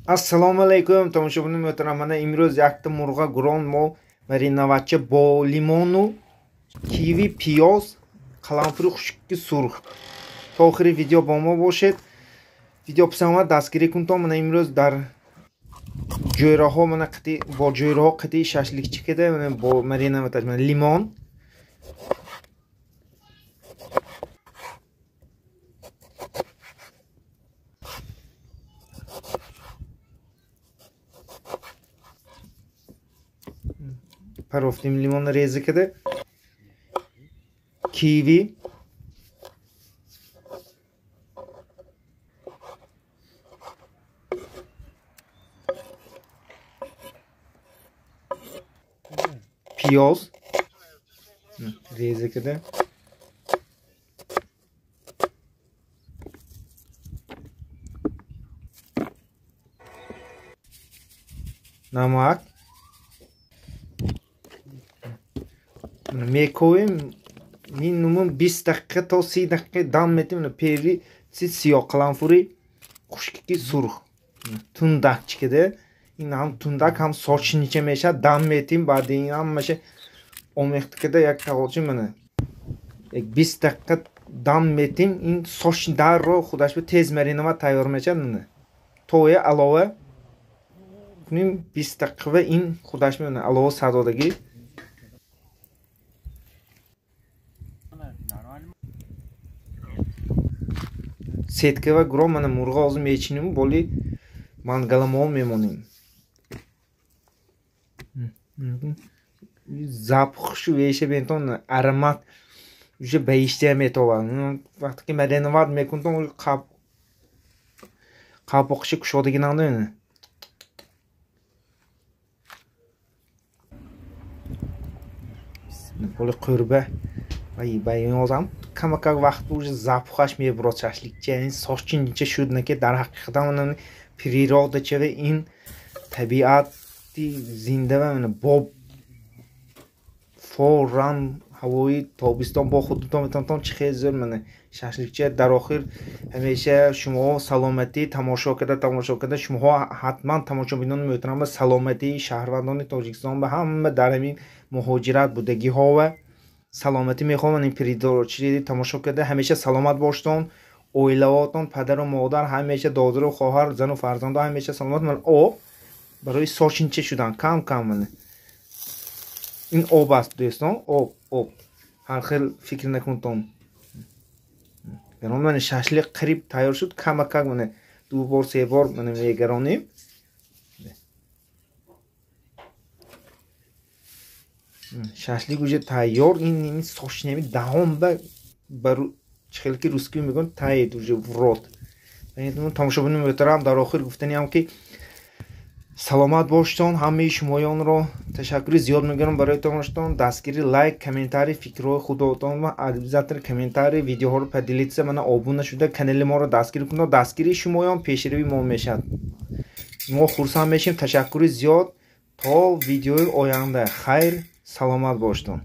Ассалому алайкум, тамошобинони муҳтарам. Мана имрӯз якта мурға гурон мо мариноватча бо лимону киви, пиёз, қаламфури хушки сурх. То охири видео бо мо бошед. Видео писанд дастгирӣ кунтон. Мана имрӯз дар ҷойраҳо мана қити бо ҷойраҳо қити шашликчи кида мана бо мариноваташ мана лимон, парофтим лимон реза кида, киви, пиёз реза кида, намак мековем. Минимум 20 дақиқа то 30 дақиқа дам метем. Пери сиёҳ қаламфури хушки сурх тундак чикида, ин ҳам тундак ҳам сочнича мешавад. Дам метем, баъди ин ҳамаша омехта кида як тағочи мана як 20 дақиқа дам метем. Ин соч дарро худаш ба тез мариноват тайёр мешавад. Мана тоя алова кунем 20 дақиқа ва ин худаш мана алова садодагӣ. Сетка ва гурон мана мурға ҳозир мечинем, боли мангаламон мемонем. Запахшу веша бентон аромат уже ба иштиҳа метобад. Вақте ки мариноват мекунтон, қапоқши кушодагӣ надоена. Боли қӯрба ба ин камакак вақт уже запахаш мебурад шашликча. Ин сочинча шуд наки дар ҳақиқатан природа чава ин табиати зинда ва бо форан ҳавои тобистон бо худтон метавонтон чӣ хел зӯр мана шашликча. Дар охир ҳамеша шумоҳо саломатӣ тамошо карда шумоҳо ҳатман тамошобинони муҳтарам ба саломатии шаҳрвандони Тоҷикистон ба ҳама дар ҳамин муҳоҷират будагиҳо ва саломатӣ мехоҳам. Ин передачи тамошо карда ҳамеша саломат боштон, оилаотон, падару модар ҳамеша, додару хоҳар, зану фарзандо ҳамеша саломат. Ман об барои сочинча шудан кам кам мана ин об аст дӯстон, об ҳар хел фикр накунтон. Гарон мана шашлик қариб тайёр шуд, камакак мана ду бор се бор мана мегаронем. Шашлик уже тайёр. Ин сочнеми даҳон ба чӣ хеле ки русски мегӯянд тает уже в рот. Тамошобинони муҳтарам, дар охир гуфтаниам ки саломат боштон. Ҳамаи шумоёнро ташаккури зиёд мегӯям барои тамошотон. Дастгири, лайк, комментарий, фикрҳои худотон ва обязательно комментарий, видеоҳоро поделиться, мана обуна шуда канали моро дастгирӣ кунед. Дастгирии шумоён пешравии мо мешавад. Мо хурсанд мешем. Ташаккури зиёд. То видеои оянда хайр, саломат боштон.